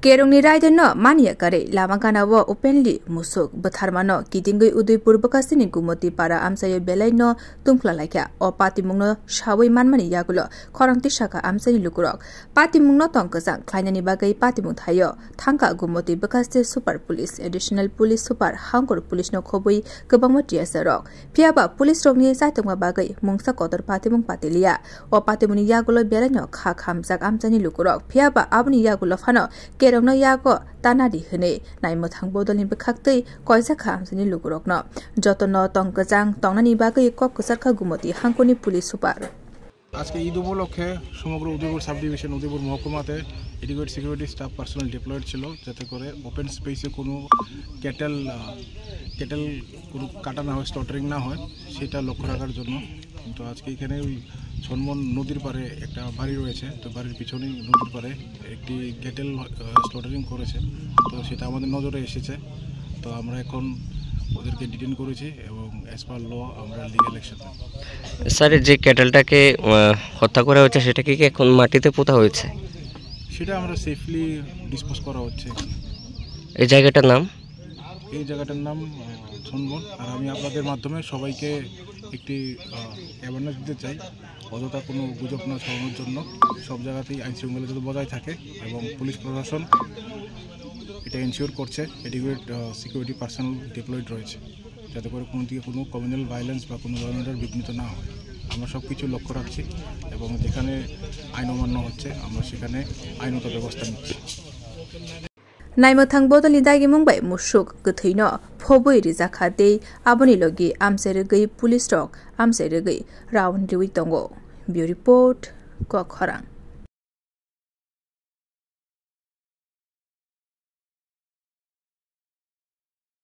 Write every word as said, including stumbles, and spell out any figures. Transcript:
Kerongni raideno mani yakarwi lama gana-o openly musuk bwtharmano kitingwi Udaipur bwkhasteni Gumoti para amchaio belaino tungphla laikha. O patimungno sawi manmani yagulo khorang tisaka amchaini lukurok. Patimungno tong kwchang khlainani bagwi patimung thaio thangkha Gumoti bwkhaste Super Police, Additional Police Super, Hangkor Police no khobwi kwbangma T S R rok. Phiyaba police rokni chaitokma bagwi mungsa kotor patimung patiliya. O patimungni yagulo belaino kha khamjak amchaini lukurok. Phiyaba aboni yagulo phano kerongno yago tanadi hwnwi naimwthang bodolni bwkhaktwi koijakha amchaini lukurokno. Jotono tong kwchang tongnani bagwi kok kwcharkha Gumoti Hangkorni Police Super. আজকে ঈদ উপলক্ষে সমগ্র Udaipur sub division, Udaipur মহকুমাতে adequate security staff personal diploid ছিল, যাতে করে ওপেন স্পেসে কোনো ক্যাটেল, আহ, ক্যাটেল কোনো কাটা না হয়, স্লটারিং না হয়, সেটা লক্ষ্য রাখার জন্য। তো আজকে এখানে ওই ছনমন নদীর পাড়ে একটা বাড়ি রয়েছে, তো বাড়ির পিছনেই নদীর পাড়ে একটি ক্যাটেল, আহ, স্লটারিং করেছে, তো সেটা আমাদের নজরে এসেছে। তো আমরা এখন ওদেরকে ডিটেইন করেছি এবং অ্যাজ পার ল আমরা লিগ্যাল অ্যাকশন নেব। স্যার, এই যে ক্যাটেলটাকে, আহ, হত্যা করা হয়েছে, সেটাকে কি এখন মাটিতে পোতা হয়েছে? সেটা আমরা সেফলি ডিসপোজ করা হচ্ছে এখানে। এই জায়গাটার নাম? এই জায়গাটার নাম, আহ, ছনবন। আর আমি আপনাদের মাধ্যমে সবাইকে একটি, আহ, অ্যাওয়ারনেস দিতে চাই, অযথা কোনো গুজব না ছড়ানোর জন্য। সব জায়গাতেই আইন শৃঙ্খলা যাতে বজায় থাকে এবং পুলিশ প্রশাসন এটা এনশিওর করছে, অ্যাডিকুয়েট, আহ, সিকিউরিটি পার্সোনাল ডিপ্লয়েড রয়েছে, যাতে করে কোনো দিকে কোনো কমিউনাল ভায়োলেন্স বা কোনো ল অ্যান্ড অর্ডার বিঘ্নিত না হয়। আমরা সব কিছু লক্ষ্য রাখছি এবং যেখানে আইন অমান্য হচ্ছে, আমরা সেখানে আইনত ব্যবস্থা নিচ্ছি। Naimwthang bodolni dagimung bai musuk kwthwino phobwi rijakha tei aboni logi amchai rwgwi police rok amchai rwgwi round riwi tongo. Bureau Report, Kokhorang.